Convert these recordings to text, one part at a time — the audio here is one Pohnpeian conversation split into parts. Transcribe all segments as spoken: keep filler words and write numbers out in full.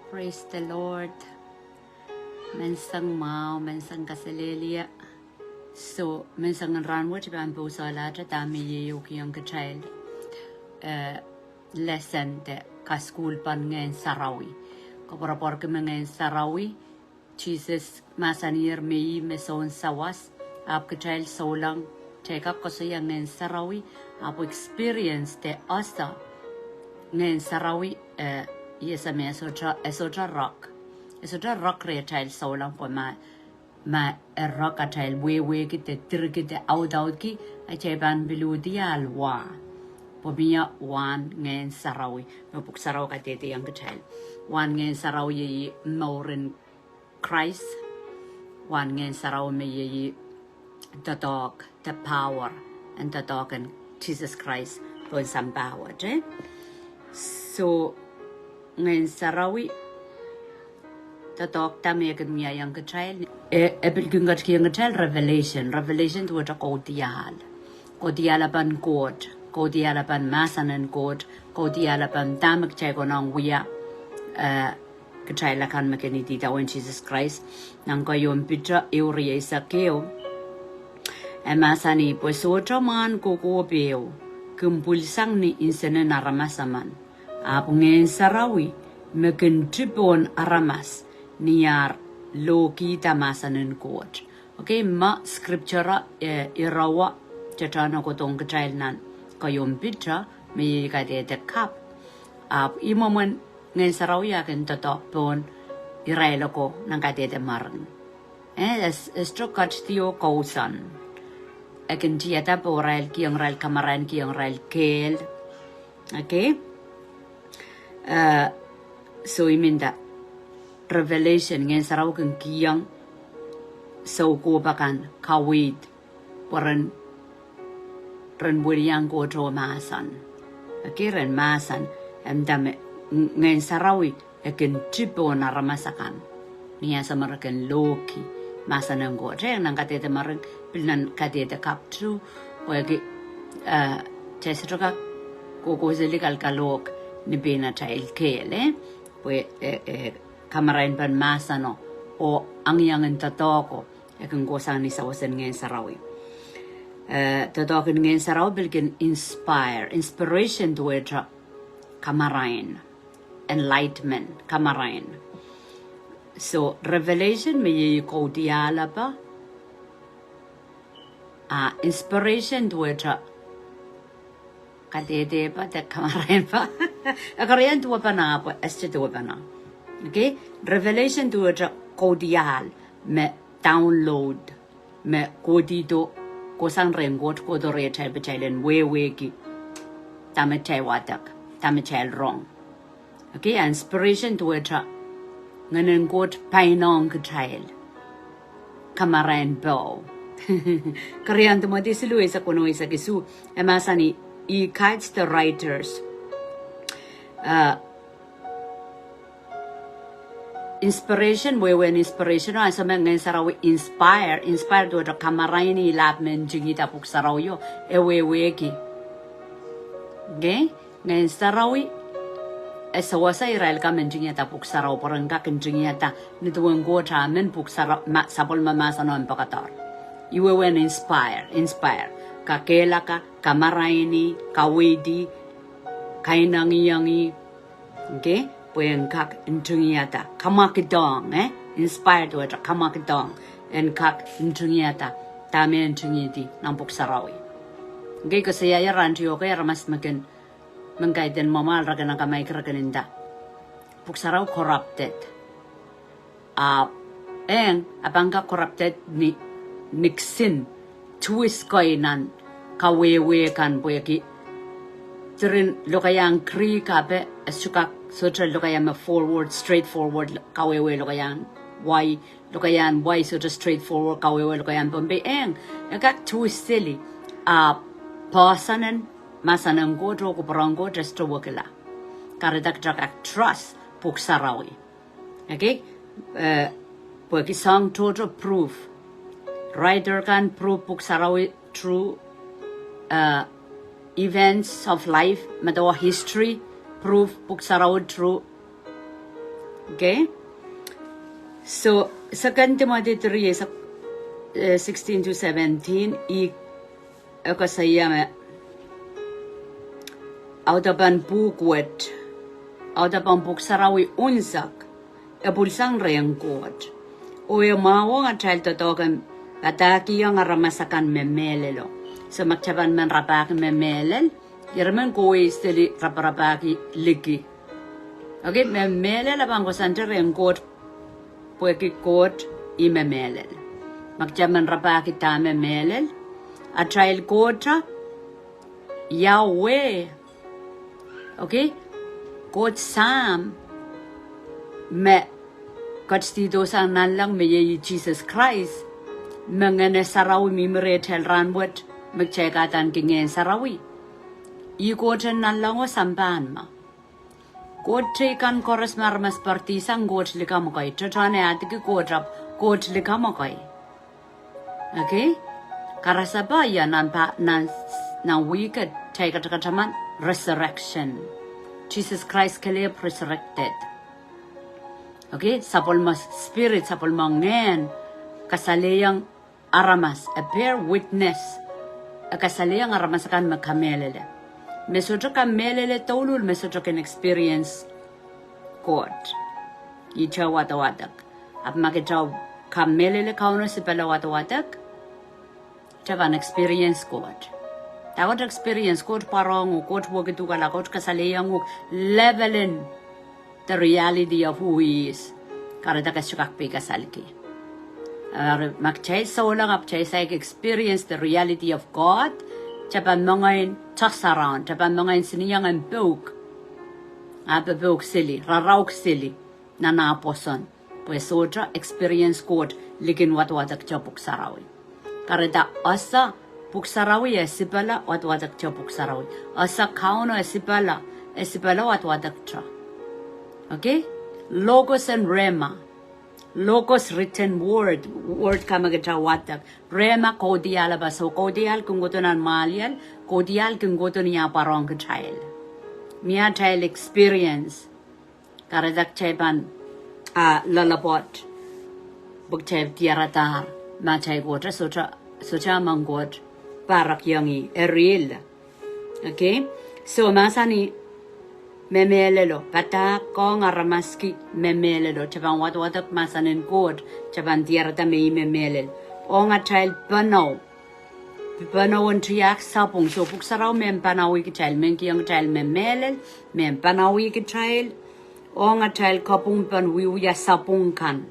Praise the Lord. Menseng mwahu, menseng kaselehlie. So, menseng en rahn wet I pahn pwurehng sohla dahme I ehukihong kitail, eh, lesson de kasukuhl pahn Ngehn Sarawi. Koapworopworki me Ngehn Sarawi, Sises mahsanier me ih me soun sawas, ahpw kitail souleng, kitail kak koasoia Ngehn Sarawi, ahpw experience de ese Ngehn Sarawi, eh, I ese me e sohte, e sohte rek. E sohte rek rehtail souleng pwe ma, ma e rek atail wehwehki de dirki de audaudki, atail pahn pil uhdi ahl wa. Pwe mie wahn Ngehn Sarawi, me Pwuhk Sarawi kadehdehiong kitail. Wahn Ngehn Sarawi iei mouren Krais, wahn Ngehn Sarawi me iei doadoahk, the power, en doadoahk en Sises Krais, pohn sampah wet, eh? So, Ngehn Sarawi, doadoahk da me e kin wiahiong kitail. E, e pil kin ketikihong kitail revelation, revelation duwehte kaudiahl. Kaudiahlpen Koht, kaudiahlpen mahsen en Koht, kaudiahlpen dahme kitail konehng wia, eh, kitail akan me kin idawehn Sises Krais. Nan keieun Piter ehu rieisek ehu, e mahsanih pwe sohte mwahn kokohp ehu kin pwilsang ni nsenen aramas emen. Ahpw Ngehn Sarawi me kin ti pohn aramas ni ar lohkihda mahsen en Koht. Okay, me scripture, eh, irawa, tetohno kohdohng kitail nan keieun Piter, me iei kadehde kapw. Ahpw ih mwomwen Ngehn Sarawi e kin doadoahk pohn irail oko nan kadehde mering. Eh, e s-, e sohte ketidi oh kousoan. E kin tiada pohrail, kihong irail kamarain, kihong irail kehl. Okay? Eh, so I men nda, revelation, Ngehn Sarawi kin kihong soukohp akan kaweid pwe ren, ren wilian Koht oh mahsen. Okay, ren mahsen, e nda me, Ng-, Ngehn Sarawi e kin ti pohn aramas akan ni ansou me re kin lohki mahsen en Koht. Eh, nan kadehde mering, pil nan kadehde kapw tu, pwehki, eh, kitail sohte kak kohkohseli kalkalohk ni pein atail kehl, eh? Pwe, eh, eh, kamarainpen mahseno, oh angiangin doadoahko, e kin kohsang ni sawasen Ngehn Sarawi. Eh, doadoahk en Ngehn Sarawi pil kin inspire. Inspiration duwehte kamarain. Enlightenment, kamarain. So, revelation me iei kaudiahlpen, ah, inspiration duwehte kadehdepen de kamarainpen. E koaros duwepene, pwe e sohte duwepene. Okay? Revelation duwehte kaudiahl me download, me kohdido, kohsang rehn Koht, kohdo rehtail pwe kitail en wehwehki dahme kitail wadek, dahme kitail rong. Okay, inspiration duwehte Ngehn en Koht painohng kitail. Kamarain poh. Keriau en Timoty siluh eisek weneu, eisek isuh, e mahsanih, He guides the writers. Uh, inspiration, wehwehn inspiration o, ansou me Ngehn Sarawi inspire, inspire duwehte kamaraini lap me ntingihda Pwuhk Sarawi o, e wehwehki. Okay? Ngehn Sarawi e sewese irail ka me ntingihda Pwuhk Sarawi pwe ren kak ntingihda ni duwen Koht a men Pwuhk Sarawi, ma-, sapwellime mahseno en pekadahr. Ih wehwehn inspire, inspire. Kakehlaka, kamaraini, kaweidi, kainengiengi, okay? Pwe en kak ntingihda, kamwakidohng, eh? Inspire duwehte kamwakidohng, en kak ntingihda dahme e ntingihdi nan Pwuhk Sarawi. Okay, koasoia rahn tio ke aramas me kin, men kaidehn mwamwahl re kin akamaik, re kin nda Pwuhk Sarawi corrupted. Ah, eng, e pahn kak corrupted ni, ni kisin twist kei nan kawehwe kan pwehki diren lokaiahn Greek ape, e sohte kak, sohte lokaia me forward, straightforward, kawehwe lokaiahn wai, lokaiahn wai sohte straightforward, kawehwe lokaiahn Pohnpei, eng, e kak twist seli, ah, poahsoan en mahsen en Koht oh kupwuren Koht e sohte wekila. Kahrehda kitail kak trust Pwuhk Sarawi. Okay? Eh, pwehki soahng tohto proof. Writer kan proof Pwuhk Sarawi true, eh, events of life, medewe history, proof Pwuhk Sarawi true. Okay? So, Second Timothy three, eh, sixteen to seventeen, ih, eh, koasoia me audepen pwuhk wet, audepen pwuhk sarawi unsek, e pwilsang rehn Koht. Oh e mwahuong atail doadoahk en padahkihong aramas akan me mehlelo. So, ma kitail pahn men rapahki me mehlel, irail men kohwei seli raparapahki liki. Okay, me mehlel e pahn koasoante rehn Koht, pwehki Koht ih me mehlel. Ma kitail men rapahki dahme mehlel, atail Koht, Yahweh. Okay? Koht Sahm me ketidihdo sang nanleng me iei Sises Krais, me Ngehn Sarawi mihmi rehtail rahnwet, me kitail kadaniki Ngehn Sarawi. Ih Koht en nanlengo sampah me Koht teikan koaros me aramas pardisang Koht likamw ekei. Tohtohn e adiki Koht ahpw Koht likamw ekei. Okay? Karasepe ia nan pa, nan, nan wihk et, kitail katakataman resurrection. Jesus Christ kelehpw resurrected. Okay? Sapwellime spirit, sapwellime ngehn, kasalehiong aramas, e bear witness, e kasalehiong aramas akan me kamehlele. Me sohte kamehlele douluhl, me sohte kin experience Koht. Ihte wadawadek. Ahpw ma kitail kamehlele Kauno sipala wadawadek, kitail pahn experience Koht. Dahkot experience Koht pwarohng uhk, Koht wekidukala, Koht kasalehiong uhk, level in the reality of who he is. Kahrehda ke sohte kak pei kasalki. Eri ma kitail souleng ahpw kitail saik experience the reality of God, kitail pahn mengein tohn sarawi, kitail pahn mengein sinieng en pouk. Ah, popouk seli, rarauk seli, nan ah pwoson. Pwe sohte experience Koht likin wadawadek te pwuhk sarawi. Kahrehda ese pwuhk sarawi e sipala wadawadek te pwuhk sarawi. Ese Kauno e sipala, e sipala wadawadek te. Okay? Logos and Rhema. Logos written word, word ka me kitail wadek. Rhema kaudiahl, e pahn sou kaudiahl kin kohdo nan mwahliel, kaudiahl kin kohdo ni ah pwarohng kitail. Ni atail experience. Kahrehda kitail pahn, ah, loalopwoat. Pwe kitail diaradahr, ma kitail kohdo, sohte, sohte mehn Koht, pahrekiong ih, eri ih. Okay? So, mahsanih, me mehlelo, padahkohng aramaski me mehlelo, kitail pahn wadawadek mahsen en Koht, kitail pahn diarada me ih me mehlel. Ong atail panou, panou en tiahk sapwung. So, pwuhk sarawi mehn panawih kitail, mehn kihong kitail me mehlel, mehn panawih kitail, ong atail kapwungpen wiewia sapwung kan.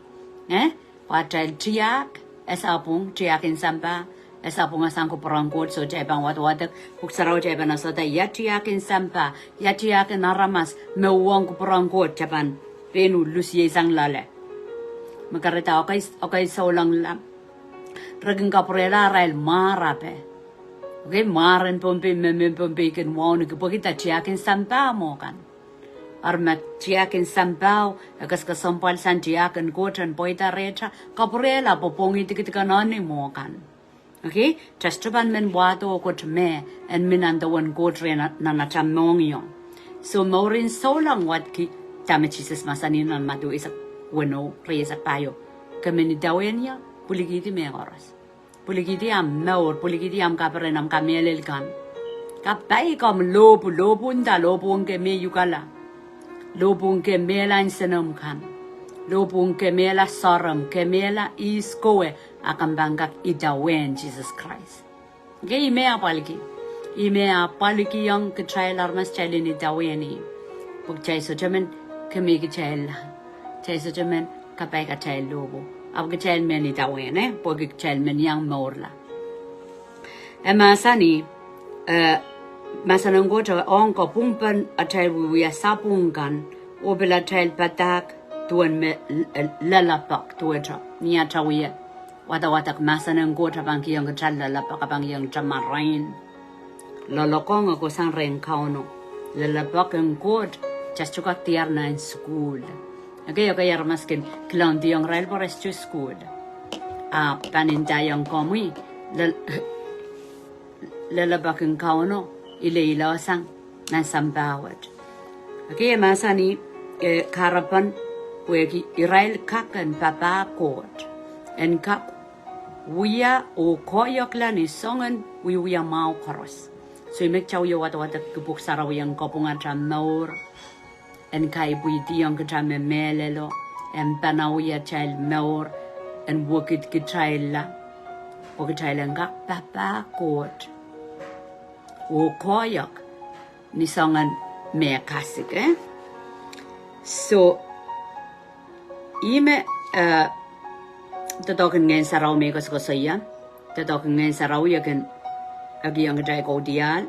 Eh? Pwe atail tiahk, e sapwung, tiahk en sampah, e sapwung sang kupwuren Koht, so kitail pahn wadawadek, pwuhk sarawi kitail pahn esehda ia tiahk en sampah, ia tiahk en aramas, me uhwong kupwuren Koht, kitail pahn pein lusiesang loale. Me kahrehda okay, okay souleng la. Re kin kapwurehla arail mwahr ape. Okay, mwahren Pohnpei, me mehn Pohnpei kin wauneki pwehki tiahk en sampah mwo kan. Eri ma tiahk en sampah, e kesakesempwal sang tiahk en Koht en pweida rehtail, kapwurehla pwe pwongih dikedik en eni mwo kan. Okay, kitail sohte pahn men wahdo Koht me, en mi nan dewen Koht rehn nan atail mohngiong. So mouren souleng wadki, dahme Sises mahsanih nan Madiu eisek weneu, rieisek pahieu. Ke men idawehn ie, pwilikihdi mehkoaros. Pwilikihdi ahmw mour, pwilkihdi ahmw kaperen, ahmw kamehlel kan. Kapai komw lohpwu, lohpwu nda, lohpwu ong ke me uhkala. Lohpwu ong ke mehla nsenomw kan. Lohpwu ong ke mehla soaromw, ke mehla ihs kowe, a komw pahn kak idawehn Sises Krais. Okay, ih me e apwalki. Ih me e apwalkiong kitail aramas kitail en idawehn ih. Pwe kitail sohte men kemehkitail. Kitail sohte men kapaikitail lohpwu. Ahpw kitail men idawehn, eh? Pwe kitail men iang mourla. E mahsanih, eh, mahsen en Koht ong kapwungpen atail wiewia sapwung kan, oh pil atail padahk duwen me, eh, lelepek duwehte. Ni atail wie wadawadek mahsen en Koht, a pahn kihong kitail lelepek, a pahn kihong kitail marain. Loalokong e kohsang rehn Kauno. Lelepek en Koht, kitail sohte kak diar nan sukuhl. Okay, okay, aramas kin kilang diong irail pwe re sohte sukuhl. Ahpw pahn ndaiong komwi, lel-, lelepek en Kauno, ileilosang nan sampah wet. Okay, e mahsanih, eh, kahrepen Pwehki irail kak en papah Koht, en kak wia oh koahiekla ni soangen wiewia mwahu koaros. So ih me kitail wie wadawadek ki Pwuhk Sarawi en kapwung atail mour, en kaipwidiong kitail me mehlelo, en panawih atail mour, en wekid kitailla, pwe kitail en kak papah Koht oh koahiek ni soangen me kasik, eh? So, ih me, eh, doadoahk en Ngehn Sarawi me koasokoasoia. Doadoahk en Ngehn Sarawi e kin, e kihong kitail kaudiahl,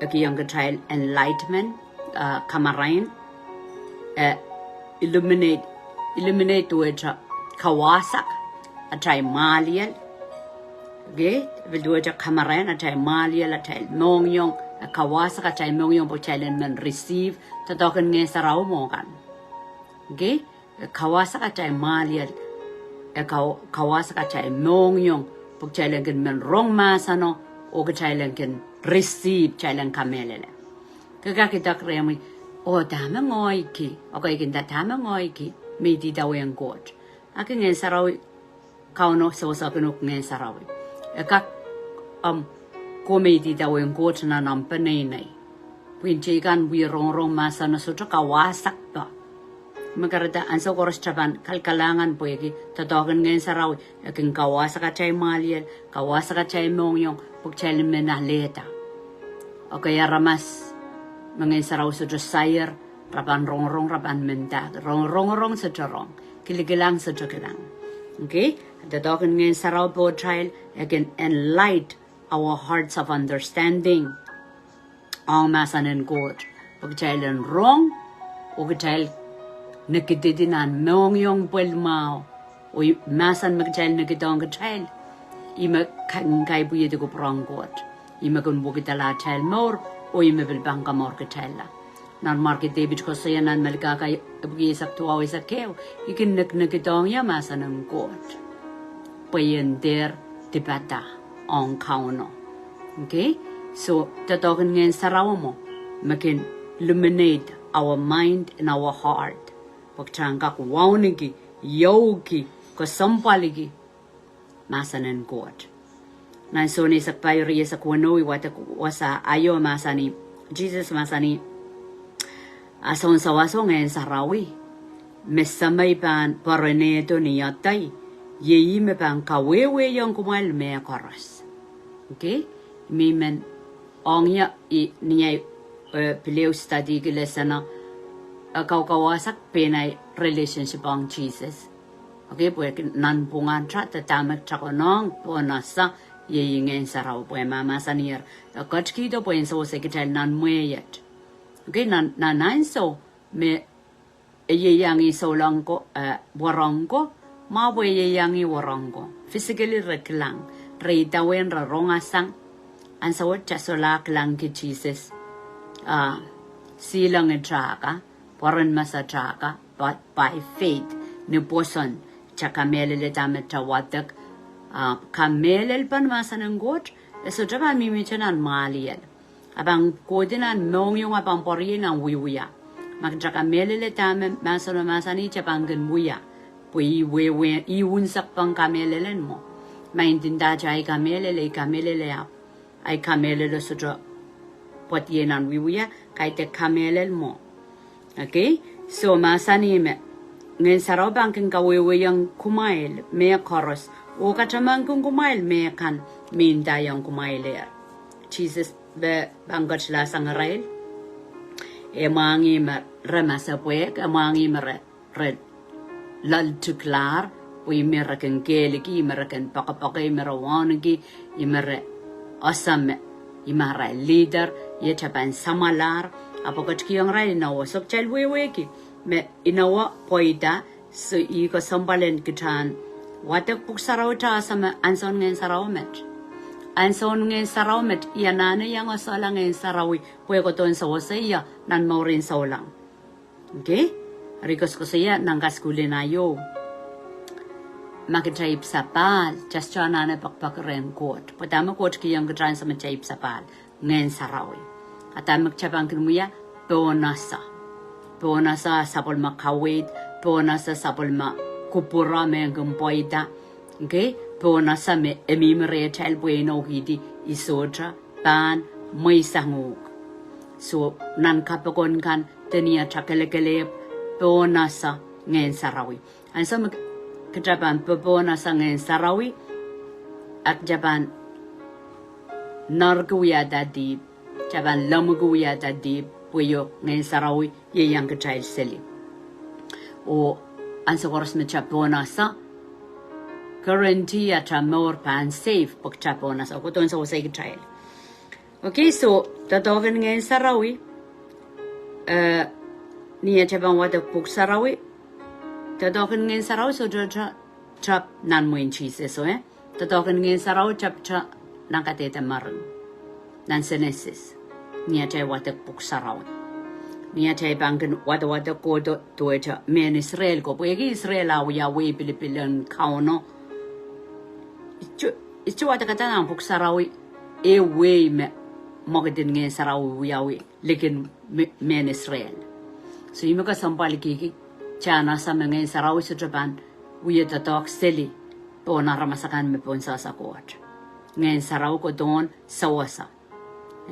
e kihong kitail enlightenment, eh, kamarain, eh, illuminate, illuminate duwehte kawasak atail mwahliel. Okay? Pil duwehte kamarain atail mwahliel, atail mohngiong, eh, kawasak atail mohngiong pwe kitail en men receive doadoahk en Ngehn Sarawi mwo kan. Okay? E kawasak atail mwahliel, e kaw-, kawasak atail mohngiong, pwe kitail en kin men rong mahseno, oh kitail en kin receive, kitail en kamehlele. Ke kak idek rehmwi, oh dahme ngehi ki, okay, kin da dahme ngehi ki, me idawehn Koht. Aki Ngehn Sarawi, Kauno sewese kin uhk Ngehn Sarawi. E kak, um, koh me idawehn Koht nan omw peneinei. Pwihn teikan wie rongorong mahseno sohte kawasak pwe. Me kahrehda ansou koaros kitail pahn kalkalahngan pwehki doadoahk en Ngehn Sarawi, e kin kawasak atail mwahliel, kawasak atail mohngiong, pwe kitail en men alehda. Okay, aramas me Ngehn Sarawi sohte sair, re pahn rongorong, re pahn mendahki. Rong, rongorong sohte rong. Kilikilang sohte kilang. Okay? Doadoahk en Ngehn Sarawi pohtail, e kin enlight our hearts of understanding. Ong mahsen en Koht. Pwe kitail en rong, oh kitail nikididi nan mohngiong pwel mwahu. Oh ih mahsen me kitail nikidong kitail. Ih me ka-, kaipwidi kupwur en Koht. Ih me kin wekidala atail mour, oh ih me pil pahn kamour kitailla. Nanmwarki Depit koasoia nan Melkahka epwiki eisek duwau eisek ehu, I kin niknikidong ie mahsen en Koht, pwe I en dehr dipada ong Kauno. Okay? So, doadoahk en Ngehn Sarawi mwo, me kin illuminate our mind and our heart. Pwe kitail en kak wauneki, iouki, kesempwaliki mahsen en Koht. Nan Sohn eisek pahieu, ire eisek weneu, I wadek wasa aio, mahsanih, Sises mahsanih, a soun sawaso Ngehn Sarawi, me Semei pahn poaronehdo ni adahi, iei ih me pahn kawehwehiong kumwail mehkoaros. Okay? Me I men ong ie, I, ni ahi, eh, pil ehu study ki lesson, eh, kaukawahsang pein ahi relationship ong Sises. Okay, pwehki nanpwungatail, dahme kitail konehng pohnese, iei Ngehn Sarawi pwe mahmahsanihong, eh, ketikihdo pwe en sewese kitail nan mwehi et. Okay, nan, nan ansou me e ieiang ih souleng ko, eh, wereng ko, mwahu pwe e ieiang ih wereng ko. Physically re kilang, re idawehn, re rongasang, ansou wet kitail solahr kilangki Sises, ah, sihleng itak, pwoaren mese itak, but by faith, ni pwoson, kitail kamehlele dahme kitail wadek, ah, kamehlele pahn mahsen en Koht, e sohte pahn mihmihte nan mwahliel. A pahn kohdi nan mohngiong, a pahn pwarodo nan wiewia. Ma kitail kamehlele dahme mahsen o mahsanih, kitail pahn kin wia. Pwe ih wehwe, ih unsek pahn kamehlelen mwo. Ma I ndinda kitail kamehlele, I kamehlele ahpw ahi kamehlele sohte pwoatie nan wiewia, kaidehk kamehlel mwo. Okay? So mahsanih me, Ngehn Sarawi pahn kin kawehwehiong kumwail mehkoaros, oh katamankin kumwail mehkan me I ndaiong kumwail er. Sises pahn ketilahsang irail. E mwahngih me re masepwehk, e mwahngih me re re loaltikilahr, pwe ih me re kin kehliki, ih me re kin poakepoake, ih me re wauneki, ih me re ese me ih me arail leader, iet e pahn samwalahr, ahpw e ketikihong irail inowo. So kitail wehwehki me inowo pweida, so ih kesempwal en kitail en wadek pwuhk sarawi, kitail ese me ansoun Ngehn Sarawi met. Ansoun Ngehn Sarawi met, I anahne iang esehla Ngehn Sarawi pwe e kohdo en sewese ie nan mour en souleng. Okay? Eri koasokoasoia nan kasukuhl en aio, ma kitail ipwsapahl, kitail sohte anahne pekipeki rehn Koht. Pwe dahme Koht kihong kitail ansou me kitail ipwsapahl? Ngehn Sarawi. A dahme kitail pahn kin wia? Pohnese. Pohnese, sapwellime kaweid, pohnese sapwellime kupwure me e kin pweida. Okay, pohnese me e mihmi rehtail pwe e inoukihdi I sohte pahn mweisang uhk. So, nan kapokon kan de ni atail kelekelehpw pohnese Ngehn Sarawi. Ansou me kitail pahn popohnese Ngehn Sarawi, a kitail pahn narki wiahda dihp, kitail pahn lemwiki wiahda dihp, pwe io Ngehn Sarawi ieiang kitail seli. Oh ansou koaros me kitail pohnese, guarantee atail mour pahn safe pwe kitail pohnese, oh kohdo en sewese kitail. Okay, so, doadoahk en Ngehn Sarawi, eh, ni atail pahn wadek pwuhk sarawi, doadoahk en Ngehn Sarawi, so, doadoahk, doadoahk nan mwehin Sises, oh, eh? Doadoahk en Ngehn Sarawi, doadoahk, doadoahk nan Kadehde Mering, nan Senesis. Ni atail wadek pwuhk sarawi. Ni atail pahn kin wadewadek kohdo, duwehte mehn Israel ko, pwehki Israel a wiawi pilipil en Kauno. Ihte, ihte wadekada nan pwuhk sarawi, eh, wehi me mwekid en Ngehn Sarawi wiawi likin me-, mehn Israel. So, ih me kesempwaliki kitail ese me Ngehn Sarawi sohte pahn wie doadoahk seli pohn aramas akan me pohn sehse Koht. Ngehn Sarawi kohdo en sewese.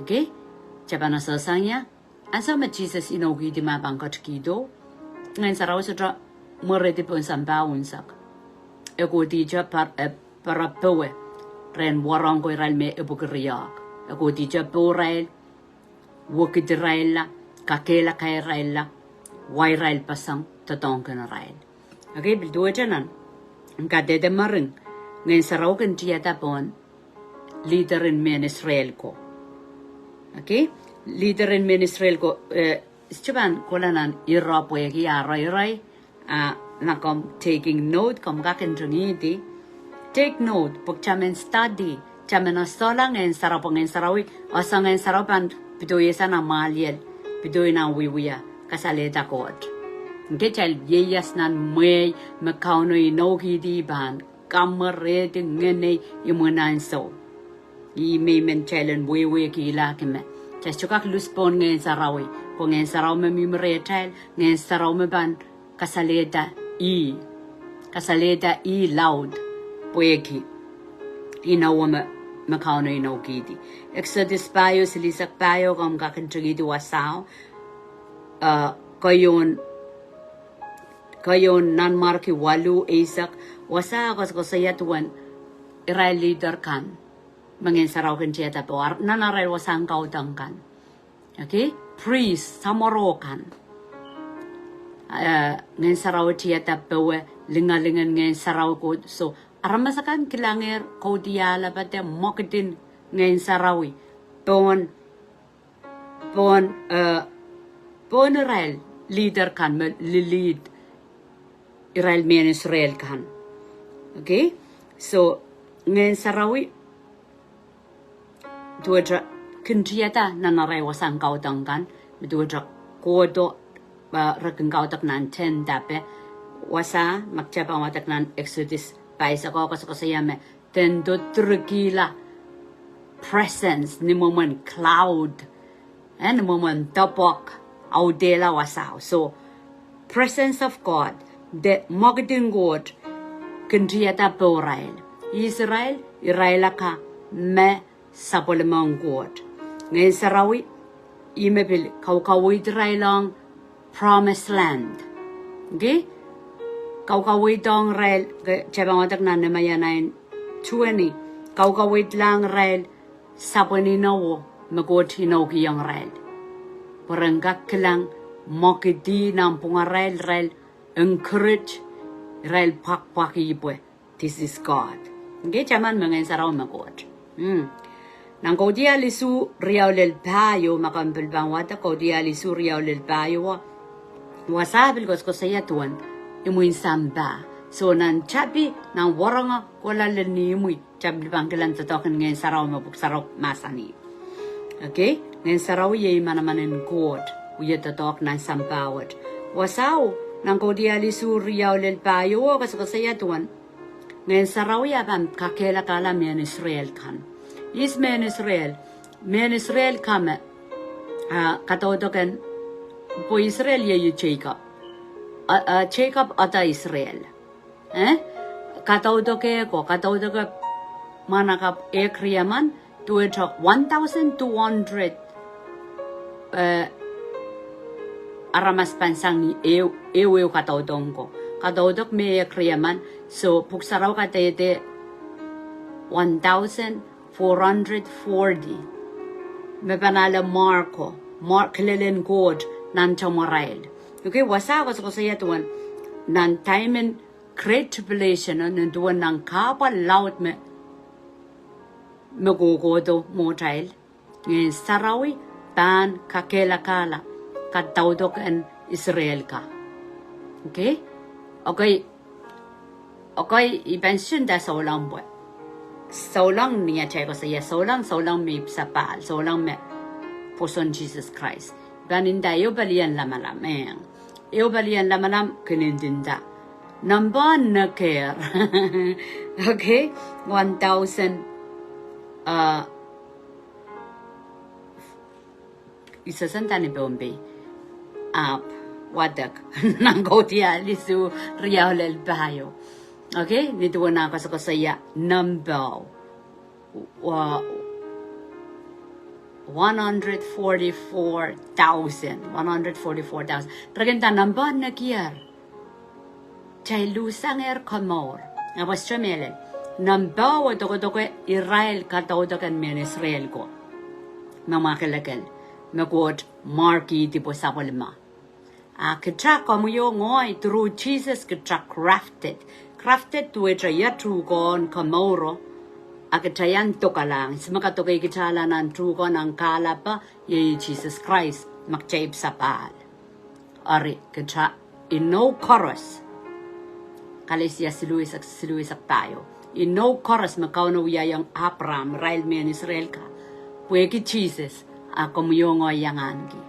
Okay? Kitail pahn sehse sang ia, ansou me Sises inoukihdi me pahn ketikihdo, Ngehn Sarawi sohte mwerehdi pohn sampah unsek. E kohdihte par-, eh, pere powe rehn wahnpoaron ko irail me epwiki riehk. E kohdihte powe irail, wekid irailla, kakehlaka irailla, wa irail pasang, doadoahngkin irail. Okay, pil duwehte nan Kadehde Mering, Ngehn Sarawi kin tiada pohn leader en mehn Israel ko. Okay? Leader en mehn Israel ko, eh, sohte pahn kohla nan ire pwehki a ire ire, ah, ma komw taking note, komw kak ntingihdi. Take note, pwe kitail men study, kitail men esehla Ngehn Sarawi, pwe Ngehn Sarawi, ese Ngehn Sarawi pahn pidoisang nan mwahliel, pidoi nan wiewia, kasalehda Koht. Kitail ieias nan mwehi me Kauno inoukihdi pahn kamwerehdi ngenei imwin ansou. Ih me I men kitail en wehwehkihla kime. Kitail sohte kak lus pohn Ngehn Sarawi. Pwe Ngehn Sarawi me mihmi rehtail, Ngehn Sarawi me pahn kasalehda ih. Kasalehda ih laud. Pwehki inowo me, me Kauno inoukihdi. Exodus pahieu, silihsek pahieu, komw kak ntingihdi wasao. Eh, keieun, keieun Nanmwarki waluh eisek, wasa koasokoasoia duwen irail leader kan me Ngehn Sarawi kin tiada powe, nan arail wasahn kaudok kan. Okay? Priest, samworo kan. Eh, Ngehn Sarawi tiada powe, lingalingen Ngehn Sarawi kohdo. So, aramas akan kilangehr kaudiahlapihda mwekid en Ngehn Sarawi pohn pohn, eh, pohn irail leader kan me lelead irail mehn Israel kan. Okay? So, Ngehn Sarawi duwehte kin tiada nan arail wasahn kaudok kan, me duwehte kohdo, eh, re kin kaudok nan tent ape. Wasa, ma kitail pahn wadek nan Exodus pahisek, koasokoasoia me tent o dirkihla presence ni mwomwen cloud. Eh, ni mwomwen depwek audehla wasao. So, presence of God, de mwekid en Koht, kin tiada powe irail. Israel, irail akan me sapwellimen Koht. Ngehn Sarawi, ih me pil kaukaweid irail ong promised land. Okay? Kaukaweid ong irail, ke, kitail pahn wadek nan Nehemiah nine twenty. Kaukaweidlahng irail sapwen inowo me Koht inoukihong irail. Pwe ren kak kilang mwekid ih nanpwungarail, irail encourage, irail pwakpwakih pwe this is God. Okay, taman me Ngehn Sarawi me Koht. Hmm. Nan Kaudiahl isuh riau lel pahieu, ma komw pil pahn wadek Kaudiahl isuh riau lel pahieu, wasa pil koasokoasoia duwen imwin sampah. So nan tapi, nan wahnpoaron kohla lel ni imwi, kitail pil pahn kilang doadoahk en Ngehn Sarawi me Pwuhk Sarawi mahsanih. Okay? Ngehn Sarawi iei manaman en Koht, wie doadoahk nan sampah wet. Wasao, nan Kaudiahl isuh riau lel pahieu koasokoasoia duwen Ngehn Sarawi a pahn kakehlakahla mehn Israel kan. Ihs mehn Israel? Mehn Israel kan me, ah, kadaudok en, pwe Israel iei Jacob. uh, uh, Jacob ata Israel. Eh? Kadaudok ko, kadaudok mwahnakapw ehk riemen, duwehte one thousand two hundred, eh, aramas pahn sang ehu, ehu, ehu kadaudok ko. Kadaudok me ehk riemen, so Pwuhk Sarawi kadehde one thousand four hundred forty. Me pahn ale Marko, Mark, kilelen Koht nan tamwarail. Okay, wasa koasokoasoia duwen nan time en Great Tribulation, oh, nin duwen nan kahpwal laud me, me kohkohdo mwohtail, Ngehn Sarawi pahn kakehlakahla kadaudok en Israel ka. Okay? Okay. Okay, I pahn sehse nda souleng pwe. Souleng ni atail koasoia souleng, souleng me ipwsapahl, souleng me pwoson Sises Krais. I pahn nda ehu pelien lamalam, eh. Ehu pelien lamalam, kin nda. Nempehn nekehr. Okay, one thousand, uh, I sehse nda ni Pohnpei. Ahpw, wadek. Nan Kaudiahl isuh riau lel pahieu. Okay, ni duwen ah koasokoasoia nempehn. Wa-, one hundred forty-four thousand. One hundred forty-four thousand. Re kin nda nempehn nekehr. Kitail luhsangehr komour. Ahpw sohte mehlel. Nempehn dokedoke irail kadaudok en mehn Israel ko. Me mwakelekel. Me Koht markihdi pwe sapwellime. A kita komwi oh ngehi through Jesus kita grafted. Grafted duwehte ia tuhkehn komouro. A kita iang dokalahng. Ihs me kadoke kitail nan tuhkehn nan kahlap, iei Sises Krais, me kita ipwsapahl. Eri, kita inou koaros. Kalesia siluh eisek, siluh eisek pahieu. Inou koaros me Kauno wiahiong Abraham, irail mehn Israel ka. Pwehki Sises, a komwi oh ngehi iang ahneki.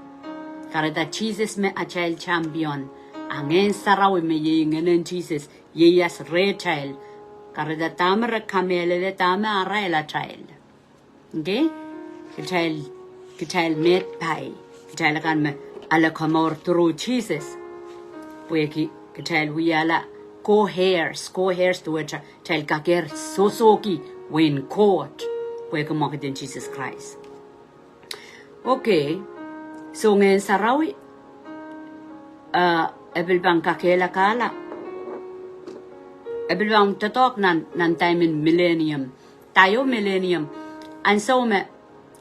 Kahrehda Sises me atail champion. A Ngehn Sarawi me iei Ngehnen Sises, ieias rehtail. Kahrehda dahme re kamehlele, dahme arail atail. Okay? Kitail, kitail met pai. Kitail akan me ale komour through Sises. Pwehki kitail wiahla co-heirs, co-heirs duwehte kitail kakehr sohsohki wehin Koht. Pwehki mwekid en Sises Krais. Okay. So Ngehn Sarawi, uh, e pil pahn kakehlakahla. E pil pahn doadoahk nan, nan time en millennium. Dah ieu millennium? Ansou me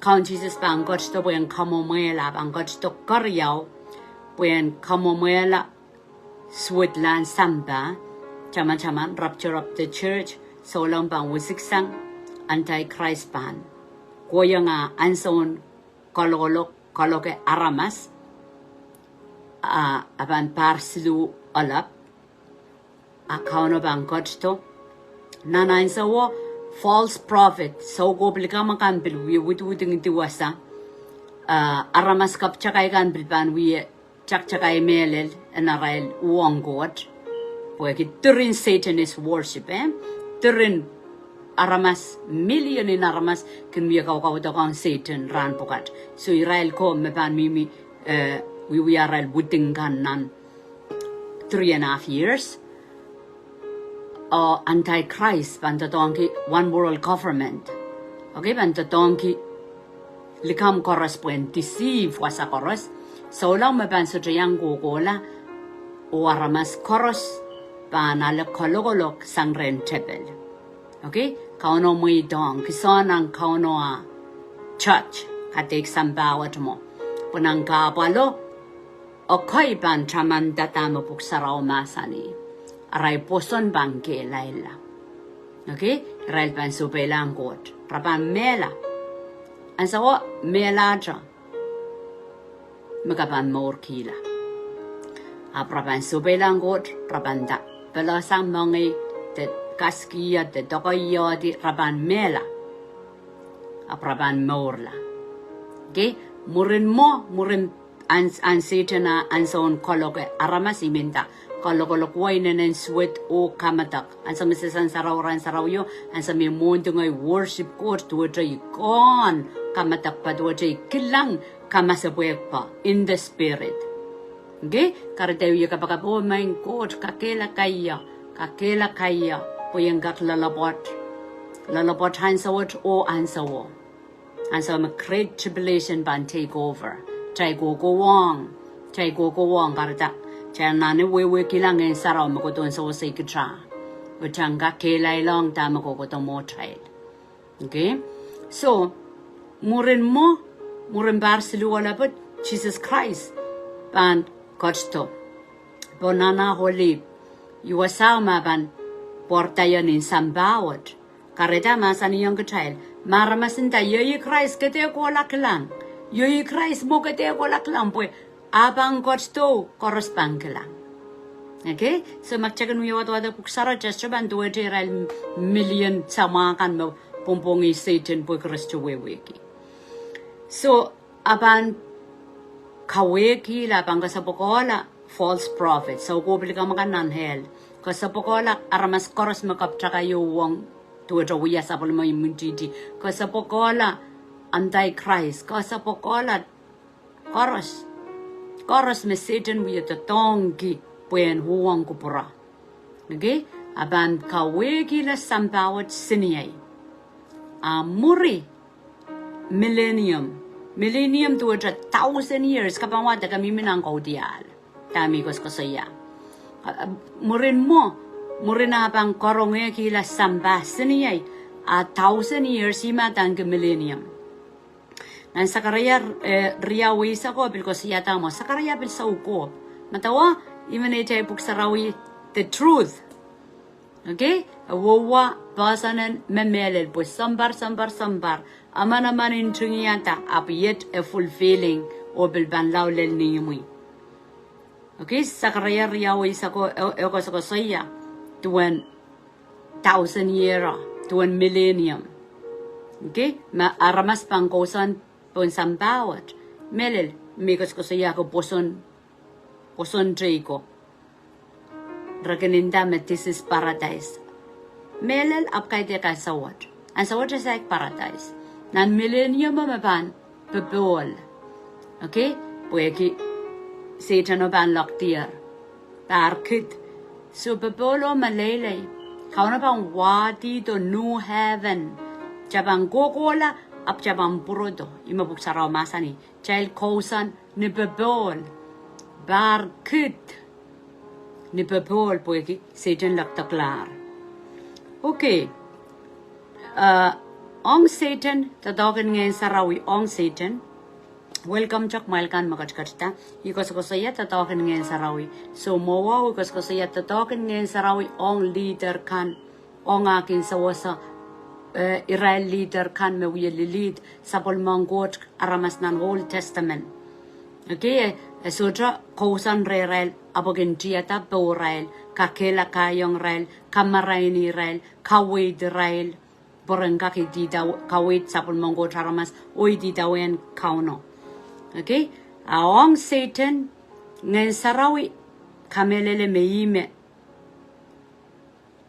Kaun Sises pahn ketido pwehn kamwomwehla, pahn ketido keriau, pwehn kamwomwehla suwedlahn sampah, tamataman rapture of the church, souleng pahn wisiksang, Antichrist pahn kohiong ah ansoun kalokolok, kaloke aramas, a, a pahn pahr siluh ohlap, a Kauno pahn ketido. Nan ansowo, false prophet, soukohp likamw akan pil wie widingidi wasa, a, aramas kapw takai kan pil pahn wie taktakai mehlel en arail uhwong Koht. Pwehki diren Satan is worship, eh? Diren aramas, million en aramas kin wie kaukaudok ong Satan rahn pwukat. So irail ko me pahn mihmi, eh, wiewia arail widing kan nan three and a half years. Oh Antichrist pahn doadoahngki one world government. Okay, pahn doadoahngki likamw koaros pwehn deceive wasa koaros. Souleng me pahn sohte iang kohkohla, oh aramas koaros pahn ale kalokolok sang rehn tepel. Okay, Kauno mweidohng, kisin nan Kauno ah church, kadeik sampah wet mwo. Pwe nan kahpwalo, ekei pahn tamanda dahme Pwuhk Sarawi mahsanih. Arail pwoson pahn kehlailla. Okay? Irail pahn sohpeilahng Koht. Re pahn mehla. Ansowo mehlahte me ke pahn mourkihla. Ahpw re pahn sohpeilahng Koht, re pahn nda, pelohsang moangei, de kasikihda, de doakoiehdi, re pahn mehla. Ahpw re pahn mourla. Okay? Mwurin mwo, mwurin an, an Sehdan ah ansoun kaloke aramas, I men nda, kalokolok wai inenen suwed oh kamedek. Ansou me Sehdan sarawi rahn sarawio, ansou me mwohndi ngehi worship Koht, duwehte I kohn kamedek pwe duwehte I kilang kamasepwehk pwe in the spirit. Okay? Kahrehda e wia kapakap, oh, maing Koht, kakehlaka ie, kakehlaka ie, pwe I en kak loalopwoat. Loalopwoat ansou wet oh ansou wo. Ansou me great tribulation pahn take over. Kitail kohkohwong, kitail kohkohwong, kahrehda kitail anahne wehwehkihla Ngehn Sarawi me kohdohn sewese kitail. Oh kitail en kak kehlailong dahme kohkohdo mwohtail. Okay? So, mwurin mwo, mwurin pahr siluh oh lopwoat, Sises Krais pahn ketido pohn nahna Olip. Ih wasa me e pahn pwarada ie nin sampah wet. Kahrehda mahsanihong kitail, ma aramas nda, iei Krais, ke dehr kohla kilang. Iei Krais mwo, ke dehr kohla kilang, pwe a pahn ketido, koaros pahn kilang. Okay? So ma kitail kin wia wadawad pwuhk sarawi, kitail sohte pahn duwehte irail million samwa kan me pwongpwongih Sehdan pwe Krais sohte wehwehki. So, a pahn kawehkihla, a pahn kesepwekehla false prophet, soukohp likamw akan nan hell. Kesepwekehla aramas koaros me kapitaka iouwong duwehte wia sapwellime imwintihti. Kesepwekehla antichrist, kesepwekehla koaros. Koaros me Sehdan wie doadoahngki pwehn uhwong kupwure. Okay? A pahn kawehkihla sampah wet seniei. A mwuri millennium. Millennium duwehte thousand years, ke pahn wadek e mihmi nan Kaudiahl. Dahme I koasokoasoia. A, mwurin mwo, mwurin a pahn karonge kihla sampah seniei, a thousand years, ih me adaneki millennium. Nan Sakaraia, eh, riau eisek oh pil koasoia dahme, Sakaraia pil soukohp. Medewe, I men eite pwuhk sarawi, the truth. Okay? E wehwe poahsoan en me mehlel pwe sounpar, sounpar, sounpar. Emen emen ntingihada, ahpw iet e fulfilling, oh pil pahn lao lel ni imwi. Okay, Sakaraia riau eisek oh, e, e koasokoasoia duwen thousand year, duwen millennium. Okay, me aramas pahn kousoan pohn sampah wet. Mehlel, me koasokoasoia ke pwoson, pwoson teiko. Re kin nda me this is paradise. Mehlel, ahpw kaidehk ansou wet. Ansou wet e saik paradise. Nan millennium me pahn popohl. Okay? Pwehki Sehdan o pahn loakdier. Pahr kid. So popohl o meleilei. Kauno pahn wahdido new heaven. Kitail pahn kohkohla, ahpw kitail pahn pwurodo. Ih me pwuhk sarawi mahsanih. Kitail kousoan ni popohl. Pahr kid. Ni popohl pwehki Sehdan loakdoklahr. Okay. Uh, ong Sehdan, doadoahk en Ngehn Sarawi, ong Sehdan. Welcome to kumwail kan me ketiketda. I koasokoasoia doadoahk en Ngehn Sarawi. So mwowe I koasokoasoia doadoahk en Ngehn Sarawi ong leader kan. Ong akin sewese, eh, irail leader kan me wie lilihd sapwellimen Koht aramas nan Old Testament. Okay, e, e sohte kousoan rehrail, ahpw e kin tiada pohrail, kakehlakaiong irail, kamaraini irail, kaweid irail, pwe ren kak idawehn, kaweid sapwellimen Koht aramas, oh idawehn Kauno. Okay, a ong Sehdan, Ngehn Sarawi, kamehlele me ih me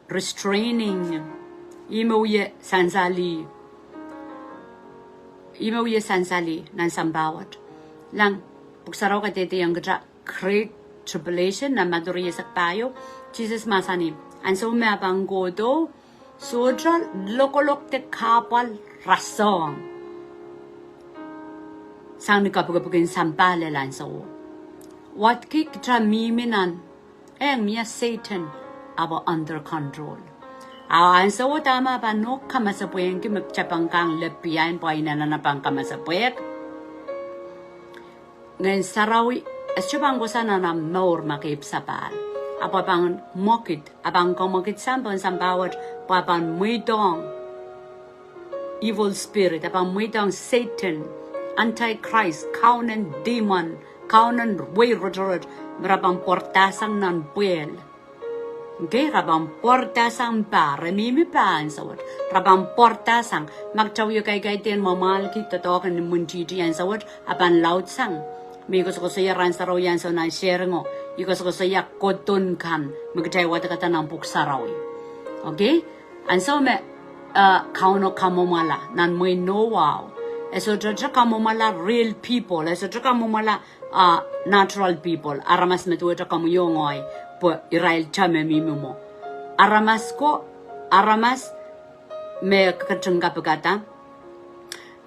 restraining, ih me wie sansalih, ih me wie sansalih nan sampah wet. Lang, pwuhk sarawi kadehdehiong kita Great Tribulation, nan Madiu rieisek pahieu, Sises mahsanih, ansou me e pahn kohdo, sohte lokolok de kahpwal rasehng sang ni kapikipik en sampah lel ansou. Wadki kita mihmi nan Eng mie Sehdan, ahpw under control. A ansou dahme pahn nohk kamasepwehki me kitail pahn kang lep piain pwe inenen pahn kamasepwehk. Ngehn Sarawi, e sohte pahn kohsang nan omw mour ma ke ipwsapahl. Ahpw e pahn mwekid, e pahn kamwekid sang pohn sampah wet, pwe e pahn mweidohng evil spirit, e pahn mweidohng Sehdan, Antichrist, kaunen demon, kaunen wehi rotorot, me re pahn pwarada sang nan pwehl. Okay, re pahn pwarada sang pah, re mihmi pah ansou wet. Re pahn pwarada sang, ma kitail wie kaikaidehn mwamwahlki doadoahk en imwintihti ansou wet, e pahn laud sang. Me I koasokoasoia rahn sarawi ansou nan sharing o, I koasokoasoia kodon kan, me kitail wadekada nan pwuhk sarawi. Okay? Ansou me, uh, Kauno kamwomwala, nan mwehin Noah o. E sohte kamwomwala real people, e sohte kamwomwala, ah, natural people, aramas me duwehte komwi oh ngehi, pwe irail te me mihmi mwo. Aramas ko, aramas me ketin kapikada,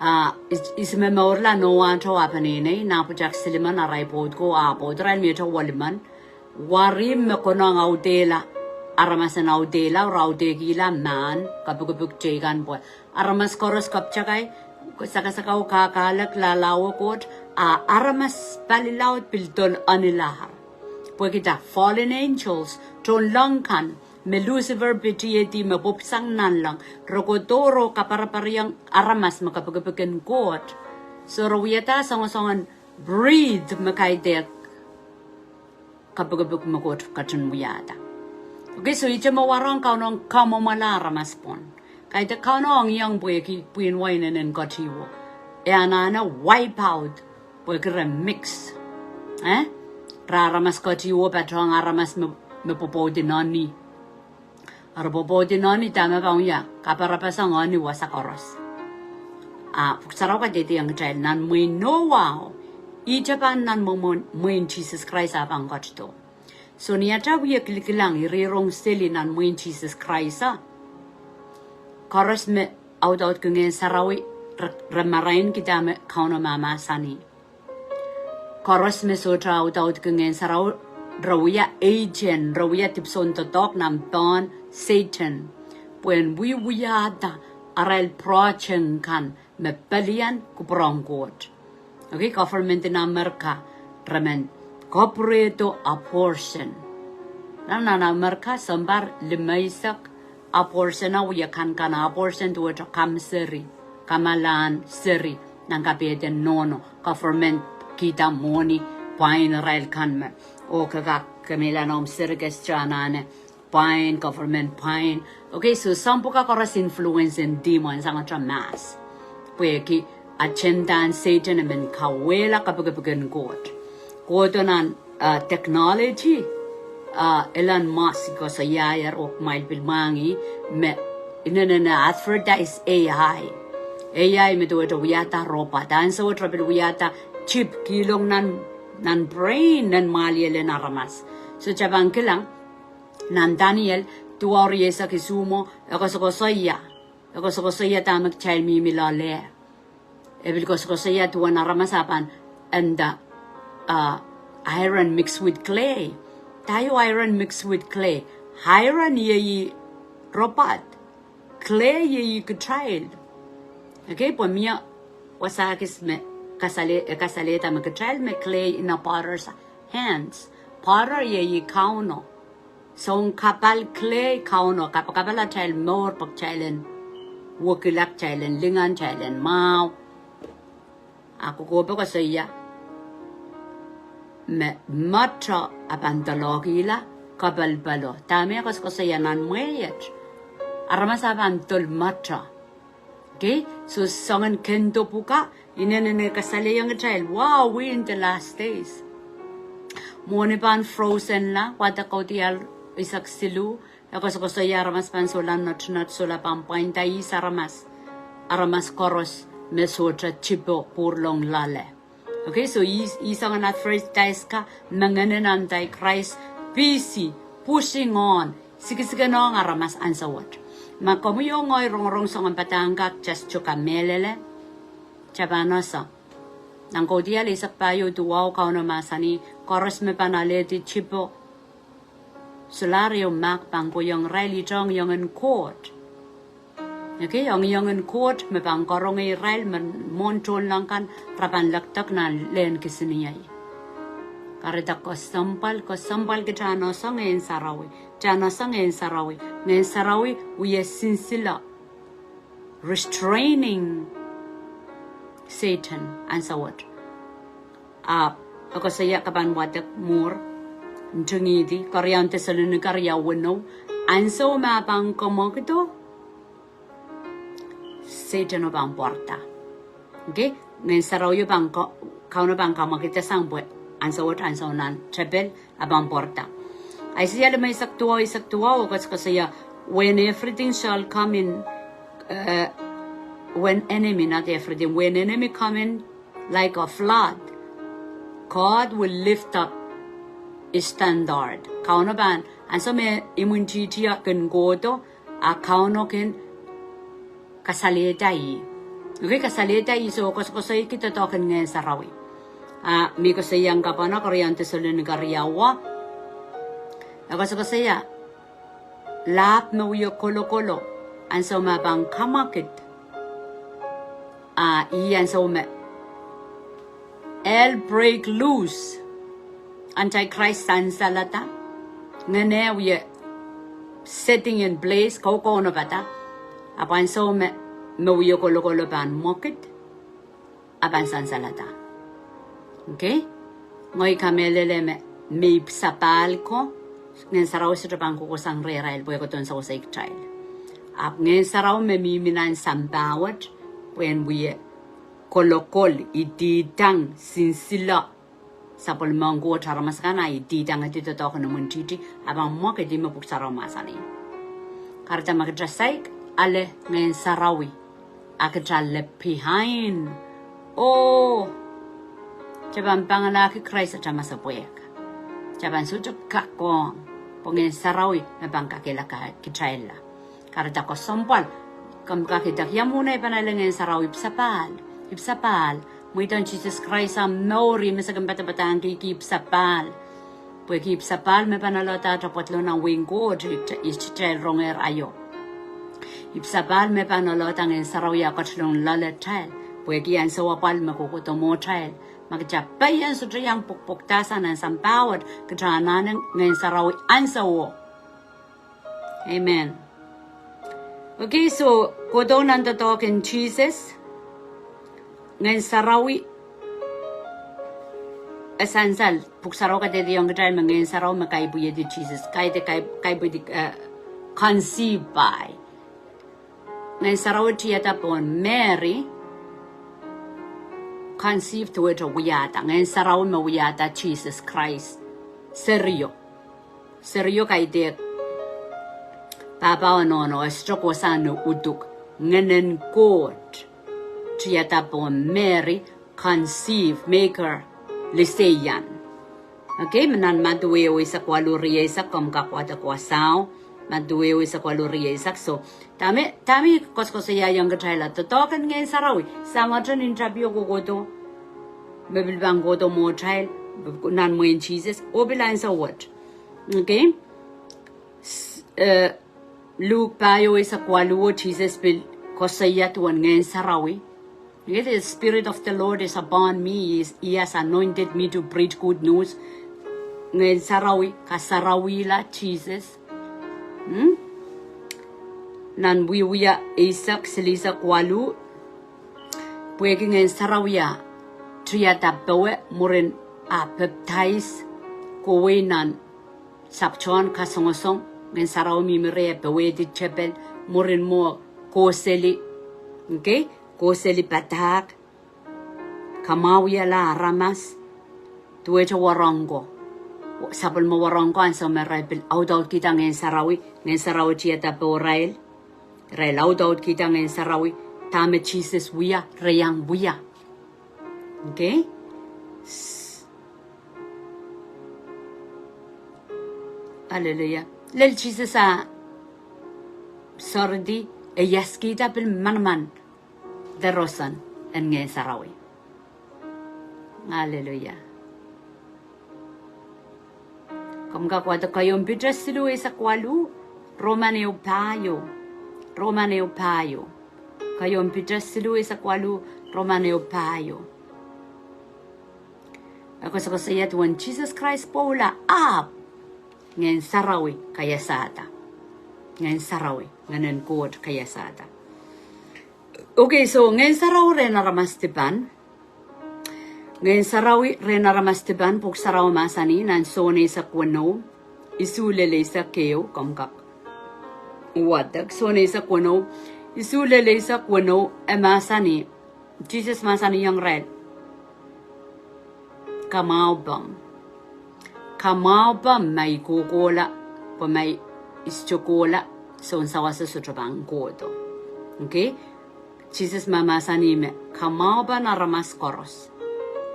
ah, is-, ihs me mourla? Noah oh ah peneinei, nah pwutak silimen arail pwoud ko, ah, pwoud irail me te welimen. Wari me konehng audehla, aramas en audehla, re audehkihla mahn, kapikipik teikan pwe aramas koaros kapwatakai, sakasakau, kakahlek, lahlahwe Koht, ah aramas palilaud pil dol anilahr. Pwehki dah? Fallen angels, tohnleng kan, me Lucifer pitihedi me pwupwsang nanleng, re kohdo oh kaparapariong aramas me kapikipik en Koht. So re wiahda soangosoangen breed me kaidehk kapikipik me Koht ketin wiahda. Okay, so ihte me warohng Kauno kamwomwala aramas pwon. Kaidehk Kauno engieng pwehki pwihn wai inenen ketihwo. E anahne wipe out, pwehki re mix. Eh? Re aramas ketihwo patohng aramas me, me pwopwoudi nohni. Re pwopwoudi nohni, dahme pahn wia? Kaparapasang nohni wasa koaros. Ah, Pwuhk Sarawi kadehdehiong kitail nan mwehin Noah, ihte pahn nan mwe-, mwe-, mwehin Sises Krais ah pahn ketido. So ni atail wie kilikilang ire rong seli nan mwehin Sises Krais, ah, koaros me audaudki Ngehn Sarawi, re, re marainki dahme Kauno mahmahsanih. Koaros me sohte audaudki Ngehn Sarawi, re wia agent, re wia dipwisoun doadoahk nan pehn Sehdan, pwehn wiewiahda arail project kan me pelien kupwur en Koht. Okay, government en Amerika, re men kapwurehdo abortion. Nan, nan Amerika sounpar limeisek abortion, ah, wia kankan abortion duwehte kamw seri, kamwalahn seri, nan kapehden nohno, government kihda mwohni, pwain irail kan me, oh ke kak kemehlele noumw seri kei, sohte anahne pwain, government pwain. Okay, so soahng pwukat koaros influence en demon sang atail mahs. Pwehki agenda en Sehdan e men kauwehla kapikipik en Koht. Kohdo nan, ah, technology, ah, Elon Musk koasoiaier, oh kumwail pil mwahngih, me inenen advertise A I. A I me duwehte wiahda robot. Ansou wet re pil wiahda chip kihlong nan, nan brain en mwahliel en aramas. So kitail pahn kilang, nan Daniel duwau rieisek isuh mwo, e koasokoasoia. E koasokoasoia dahme kitail mihmi loale. E pil koasokoasoia duwen aramas ah pahn nda, ah, iron mixed with clay. Dah iron mixed with clay? Iron iei robot. Clay iei kitail. Okay, pwe mie wasa kis me kasale-, e kasalehda me kitail me clay in a potter's hands. Potter iei Kauno. Soun kapal clay Kauno, kapakapala atail mour pwe kitail en wekila, kitail en lingan, kitail en mwahu. Ah kokohp koasoia me mwoto ah pahn doalohkihla kapalpalo. Dahme koasokoasoia? Nan mwehi et aramas ah pahn dol mwoto. Okay, so soangen kendo pwukat, inenen e kasalehiong kitail, wow, we in the last days. Mwohni pahn frozen la, wadek kaudiahl eisek siluh, e koasokoasoia aramas pahn solahr notehnot, solahr pahn pwainda ihs aramas, aramas koaros me sohte tipeu pwuralong loale. Okay, so ihs, ihs soangen advertise ka me ngehnen Antichrist busy pushing on, sikisikenehng aramas ansou wet. Ma komwi oh ngehi rongorong soangen padahk kan, just to kamehlele, kitail pahn ese. Nan Kaudiahl eisek pahieu duwau Kauno mahsanih, koaros me pahn alehdi tipeu, solahr ehu mahk pahn kohiong irail, ihte ongiongen Koht. Okay, ongiongen Koht me pahn karonge irail me mwohn tohnleng kan, re pahn lekdek nan lehn kisiniei. Kahrehda kesempwal, kesempwal kitail en ese Ngehn Sarawi. Kitail en ese Ngehn Sarawi. Ngehn Sarawi wie sinsile, restraining Sehdan ansou wet. Ahpw e koasoia ke pahn wadek mwuhr, ntingihdi, keriaun Deselonika riau weneu, ansou me e pahn kamwekid, Sehdan o pahn pwarada. Okay? Ngehn Sarawi o pahn ka-, Kauno pahn kamwekid sang pwe ansou wet ansou nan tepel e pahn pwarada. Aiseia limeisek duwau, eisek duwau, e koasokoasoia, when everything shall come in, eh, when enemy, not everything, when enemy coming like a flood, God will lift up his standard. Kauno pahn, ansou me imwintihti kin kohdo, a Kauno kin kasalehda ih. Okay, kasalehda ih, so koasokoasoiki doadoahk en Ngehn Sarawi. A mie koasoiaiong kapwunod, keriaun Deselonika riau, e koasokoasoia lahp me wie kolokol, ansou me pahn kamwakid. A ih ansou me hell break loose, Antichrist sansalada, ngehn eh wie setting in place, kaukaunopada, ahpw ansou me, me wie kolokol pahn mwekid, a pahn sansalada. Okay? Ngehi kamehlele me, me ipwsapahl ko, Ngehn Sarawi sohte pahn kohkohsang rehrail pwe e kohdo en sewese kitail. Ahpw Ngehn Sarawi me mihmi nan sampah wet, pwehn wie kolokol, idihdang, sinsile sapwellimen Koht aramas akan, a idihdangedi doadoahk en imwintihti, a pahn mwekid, ih me Pwuhk Sarawi mahsanih. Kahrehda ma kitail saik ale Ngehn Sarawi, a kitail left behind. Oh, kitail pahn pangalahki Krais atail masepwehk. Kitail pahn sohte kak ong, pwe Ngehn Sarawi me pahn kakehlaka kitailla. Kahrehda kesempwal, komw kak idek ia mwomwen ei pahn ale Ngehn Sarawi, ipwsapahl, ipwsapahl. Mweidohng Sises Krais ahmw mour, ih me se kin padapadahngki, ipwsapahl. Pwehki ipwsapahl me pahn alehda atail pwoatolong nan wehin Koht, ihte, ihte kitail rongehr aio. Ipwsapahl me pahn alehda Ngehn Sarawi ah ketilong loaletail. Pwehki ansou apwal me kohkohdo mwohtail. Ma kitail pein sohte iang pwukpwukdahsang nan sampah wet, kitail anahne Ngehn Sarawi ansouo. Amen. Okay, so, kohdo nan doadoahk en Sises, Ngehn Sarawi, e sansal, Pwuhk Sarawi kadehdehiong kitail me Ngehn Sarawi me kaipwidi Sises, kaide kai, kaipwidi, eh, conceive by. Ngehn Sarawi tiada pohn Meri, conceive duwehte wiahda. Ngehn Sarawi me wiahda Sises Krais. Serio. Serio kaidehk pahpa oh nohno, e sohte kohsang ni uduk. Ngehnen Koht tiada pohn Meri, conceive, make her, liseian. Okay, me nan Madiu ehu eisek waluh rieisek, komw kak wadek wasao. Madiu ehu eisek waluh rieisek, so. Dahme, dahme koasokoasoiaiong kitail, doadoahk en Ngehn Sarawi. Sangoten interview kohkohdo. Me pil pahn kohdo mwohtail, nan mwehin Sises, oh pil ansou wet. Okay? S-, eh, Luk pahieu eisek waluh, Sises pil koasoia duwen Ngehn Sarawi. It is, Spirit of the Lord is upon me, he is, he has anointed me to preach good news. Ngehn Sarawi, kasarawihla Sises. Hmm? Nan Wiewia eisek, silihsek waluh. Pwehki Ngehn Sarawi ah tiada powe mwurin ah pepdais kohwei nan sapwtehn kasongosong, Ngehn Sarawi mihmi reh, powehdi tepel, mwurin mwo kohseli, okay, kohseli padahk, kamwahwihala aramas, duwehte wahnpoaron ko, sapwellime wahnpoaron ko ansou me re pil audaudkihda Ngehn Sarawi, Ngehn Sarawi tiada powe irail, irail audaudkihda Ngehn Sarawi, dahme Sises wia, re iang wia. Okay? Hallelujah. Lel Sises ah sohridi, e iaskhihda pil manaman de roson en Ngehn Sarawi. Hallelujah. Komw kak wadek Keieun Piter siluh eisek waluh, Roman ehu pahieu. Roman ehu pahieu. Keieun Piter siluh eisek waluh, Roman ehu pahieu. E koasokoasoia duwen Sises Krais pwoula ahpw Ngehn Sarawi kaiasada. Ngehn Sarawi, Ngehnen Koht kaiasada. Okay, so Ngehn Sarawi rehn aramas dipan. Ngehn Sarawi rehn aramas dipan, Pwuhk Sarawi mahsanih nan Sohn eisek weneu, isuh lel eisek ehu, komw kak wadek, Sohn eisek weneu, isuh lel eisek weneu, e mahsanih, Sises mahsanihong irail, kamwahupen. Kamwahupen ma I kohkohla, pwe ma I sohte kohla, soun sawas sohte pahn kohdo. Okay? Sises mahmahsanih me kamwahupen aramas koaros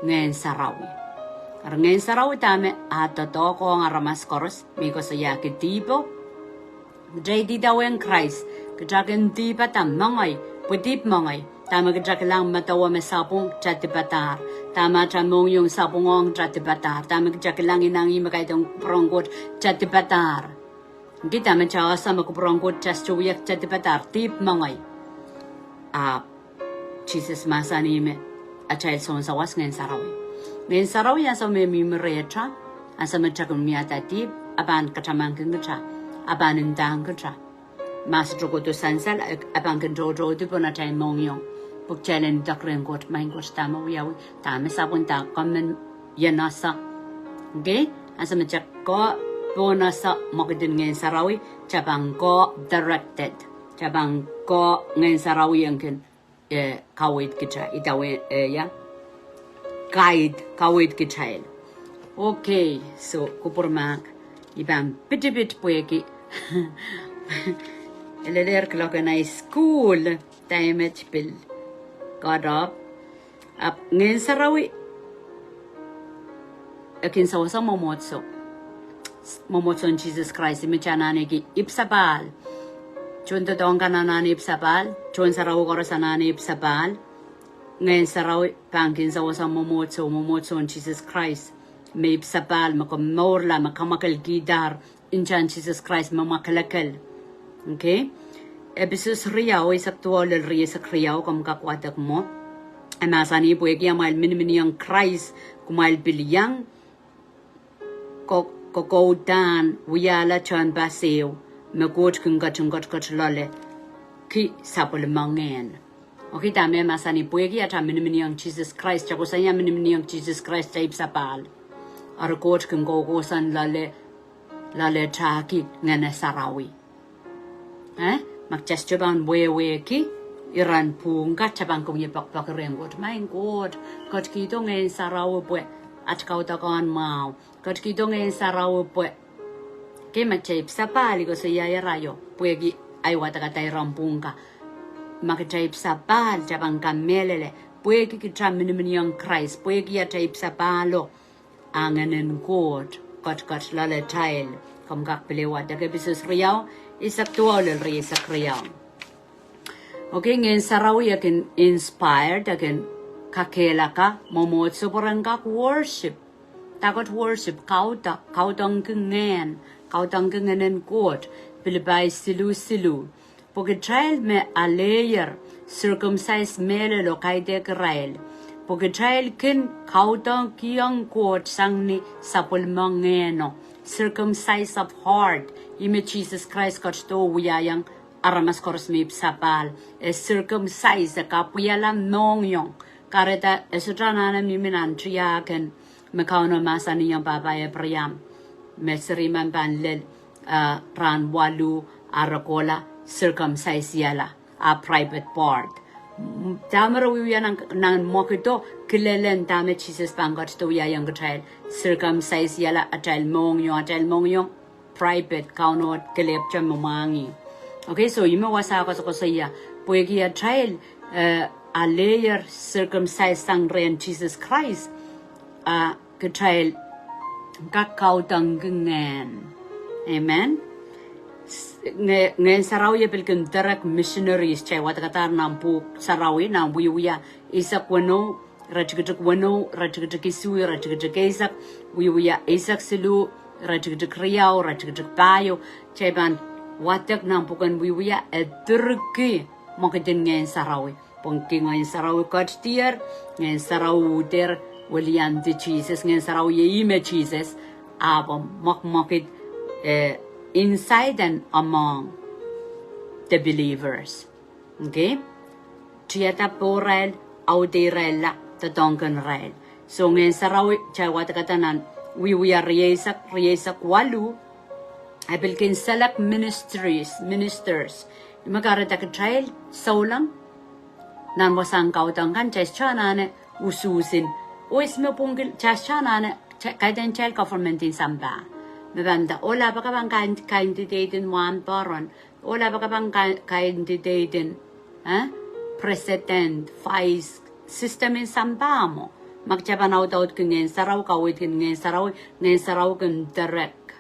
Ngehn Sarawi. Eri Ngehn Sarawi dahme ah doadoahk ong aramas koaros, me koasoiahki dihpo. Kitail idawehn Krais, kitail kin dihpada mengei, pwe dihp mengei. Dahme kitail kilang medewe me sapwung, kitail dipadahr. Dahme atail mohngiong sapwung ong, kitail dipadahr. Dahme kitail kilang inangih me kaidehn kupwuren Koht, kitail dipadahr. Kitail dahme kitail ese me kupwuren Koht, kitail sohte wia, kitail dipadahr, dihp mengei. Ahpw Sises mahsanih me atail sounsawas Ngehn Sarawi. Ngehn Sarawi ansou me mihmi rehtail, ansou me kitail kin wiahda dihp, e pahn katamankin kitail, e pahn ndahng kitail. Ma sohte kohdo sansal, e pahn kin toutoudi pohn atail mohngiong. Pwe kitail en idek rehn Koht, Maing Koht, dahme wiawi, dahme sapwung, dahme kommoal ien ese. Okay? Ansou me kitail kak pohn ese mwekid en Ngehn Sarawi, kitail pahn kak directed. Kitail pahn kak Ngehn Sarawi en kin, eh, kaweid kitail, idawehn, eh, ia, guide, kaweid kitail. Okay, so kupwur mahk, I pahn pitipit pwehki e lelehr kuloak en ahi sukuhl, dahme I pil cut off. Ahpw Ngehn Sarawi e kin sewese mwomwohdiso. Mwomwohdiso en Sises Krais, ih me kitail anahne ki ipwsapahl. Tohndoadoahk kan anahne ipwsapahl, tohn sarawi koaros anahne ipwsapahl. Ngehn Sarawi pahn kin sewese mwomwohdiso, mwomwohdiso en Sises Krais, me ipwsapahl, me komourla, me kamwakelkidahr ntahn Sises Krais me mwakelekel. Okay? Episos riau, eisek duwau lel rieisek riau, komw kak wadek mwo. E mahsanih pwehki amwail miniminiong Krais, kumwail pil iang ko-, kokoudahn wiahla tehnpas ehu, me Koht kin ketin ketiket loale ki sapwellime ngehn. Okay, dahme e mahsanih pwehki atail miniminiong Sises Krais, kitail kosonned miniminiong Sises Krais, kitail ipwsapahl. Eri Koht kin koukousoan loale, loale tahki Ngehn Sarawi. Eh, ma kitail sohte pahn wehwehki, iren pwung ka kitail pahn kin wie poakpoake rehn Koht, Maing Koht, ketikihdo Ngehn Sarawi pwe at kaudok en mwahu. Ketikihdo Ngehn Sarawi pwe. Okay, ma kitail ipwsapahl, I koasoiaier aio, pwehki ahi wadek iren pwung ka. Ma kitail ipwsapahl, kitail pahn kamehlele, pwehki kitail miniminiong Krais, pwehki atail ipwsapahlo, a Ngehn en Koht ketiket loaletail. Komw kak pil wadek Episos riau, eisek duwau lel rieisek riau. Okay, Ngehn Sarawi e kin inspired, e kin kakehlaka mwomwohdiso pwe ren kak worship. Dahkot worship, kaudok, kaudokki ngehn, kaudokki Ngehn en Koht, Pilipai siluh siluh. Pwe kitail me aleier, circumcise mehlel oh kaidehk irail. Pwe kitail kin kaudokiong Koht sang ni sapwellime ngehno, circumcise of heart, ih me Sises Krais ketido wiahiong aramas koaros me ipwsapahl, e circumcise, e kapwaiala mohngiong. Kahrehda e sohte anahne mihmi nan tiahken me Kauno mahsanihong pahpa Eipraam me seri men pahn lel, eh, rahn waluh, a re kohla circumcise-ihala ah private part. Dahme re wiewia nan, nan mwekido, kilelen dahme Sises pahn ketido wiahiong kitail, circumcise-ihala atail mohngiong, atail mohngiong private, Kauno kelehpw te me mwahngih. Okay, so ih me wasa koasokoasoia, pwehki atail, eh, aleier circumcise sang rehn Sises Krais, a kitail kak kaudokiong ngehn. Amen. Ngehn Sarawi e pil kin direct missionaries, kitail wadekadahr nan Pwuhk Sarawi, nan Wiewia eisek weneu, iretikitik weneu, iretikitik isuh, iretikitik eisek, Wiewia eisek siluh, iretikitik riau, iretikitik pahieu, kitail pahn wadek nan pwuken Wiewia, e diriki mwekid en Ngehn Sarawi. Pwehki Ngehn Sarawi ketidier, Ngehn Sarawi uhder wiliandi Sises, Ngehn Sarawi e ihme Sises, ahpw mwekmwekid, eh, inside and among the believers. Okay? Tiada pohrail, audeirailla, doadoahngkin irail. So Ngehn Sarawi, kitail wadekada nan Wiewia rieisek, rieisek waluh, e pil kin select ministries, ministers. Ih me kahrehda kitail souleng nan wasahn kaudok kan, kitail sohte anahne usuhsin. Oh ih me pwungkihla, kitail sohte anahne, kaidehn kitail government en sampah. Me pahn nda, oh lapaka pahn candidate en wahnpoaron. Oh lapaka pahn candidate en, eh? president, vice, system en sampah mwo. Ma kitail pahn audaudki Ngehn Sarawi, kaweidki Ngehn Sarawi, Ngehn Sarawi kin direct.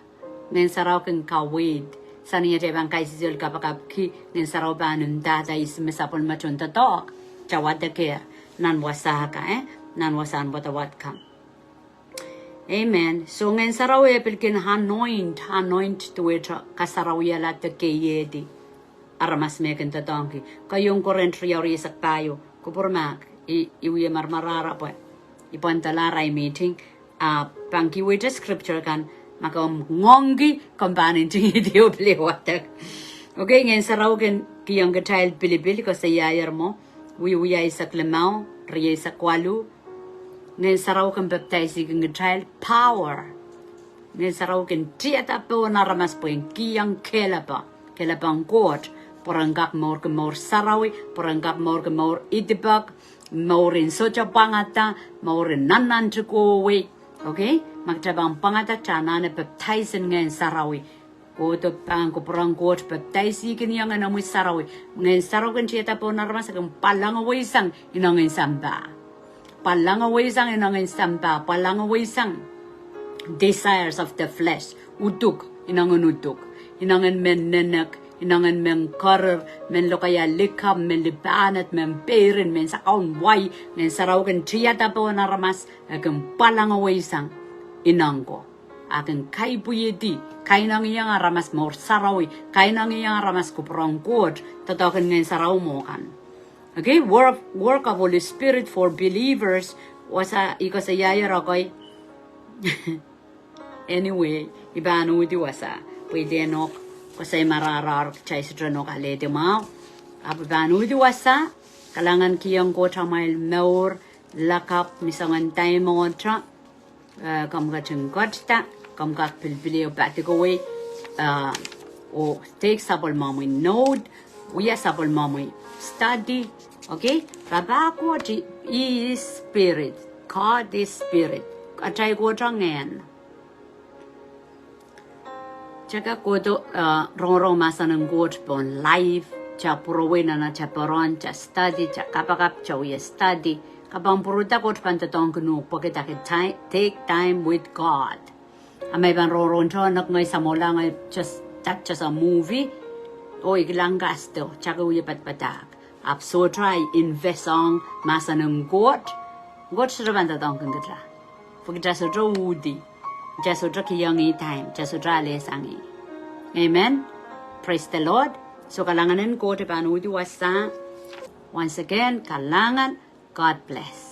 Ngehn Sarawi kin kaweid. Sang ni atail pahn kaisihsol kapakapki, Ngehn Sarawi pahn ndahda ihs me sapwellime tohn doadoahk. Kitail wadekehr nan wasa ka, eh? Nan wasahn wadawad kan. Amen. So Ngehn Sarawi e pil kin anoint, anoint duwehte kasarawihala de keiehdi aramas me kin doadoahngki. Keieun Korint riau, rieisek pahieu. Kupwur mahk, I, I wie maramarahn pwe I pahn doula ahi meeting, ah, pahn kihwei scripture kan, ma komw ngoangki, komw pahn ntingihdi oh pil wadek. Okay, Ngehn Sarawi kin kihong kitail pilipil, koasoiaier mwo, Wiewia eisek limau, rieisek waluh, Ngehn Sarawi kin baptaiski kitail power. Ngehn Sarawi kin tiada pohn aramas pwehn kihong kehlepe, kehlepen Koht, pwe ren kak mourki mour sarawi, pwe ren kak mourki mour idipek, mour en sohte pwangada, mour en nannantihong kohwei. Okay? Ma kitail pahn pwangada, kitail anahne baptaisin Ngehn Sarawi. Kohdo pahn kupwuren Koht baptaisihkin ong en omwi sarawi. Ngehn Sarawi kin tiada pohn aramas, e kin pwalangweisang inengen sampah. Pwalangweisang inengen sampah, pwalangweisang desires of the flesh. Uduk, inengen uduk. Inengen men nenek, inengen men koaroahr, men lokaia likamw, men lipahned, men peirin, men sakau en wai, Ngehn Sarawi kin tiada pohn aramas, e kin pwalangweisang ineng ko. A kin kaipwidi, kainengieng aramas mour sarawi, kainengieng aramas kupwuren Koht, doadoahk en Ngehn Sarawi mwo kan. Okay, work, work of Holy Spirit for believers, wasa I koasoiaier okay. Anyway, I pahn uhdi wasa, pwe I dehr nohk, koasoi marahrahr, kitail sohte nohk alehdi mwahu. Ahpw I pahn uhdi wasa, kalahngan kihong Koht amwail mour, lakapw, ni soangen time ohte, eh, komw ketin ketido, komw kak pilipil oh padikawei, eh, oh take sapwellimomwi note, wia sapwellimomwi study, okay? Papah Koht, He is Spirit, God is Spirit, atail Koht Ngehn. Kitail kohdo, eh, rongorong mahsen en Koht pohn live, kitail pwurowei nan atail peren, kitail study, kitail kapakap, kitail wia study. Ke pahn pwurada, Koht pahn doadoahngkin uhk pwehki ke ti- take time with God. A ma I pahn rongorong tohn ngehi samwolahng, just, that just a movie. Oh, I kilang kasdo, kitail wie padapadahk. Ahpw sohte I invest ong mahsen en Koht, Koht sohte pahn doadoahngkin kitail. Pwe kitail sohte uhdi, kitail sohte kihong ih time, kitail sohte alehsang ih. Amen. Praise the Lord. So kalahngan en Koht, I pahn uhdi wasa. Once again, kalahngan, God bless.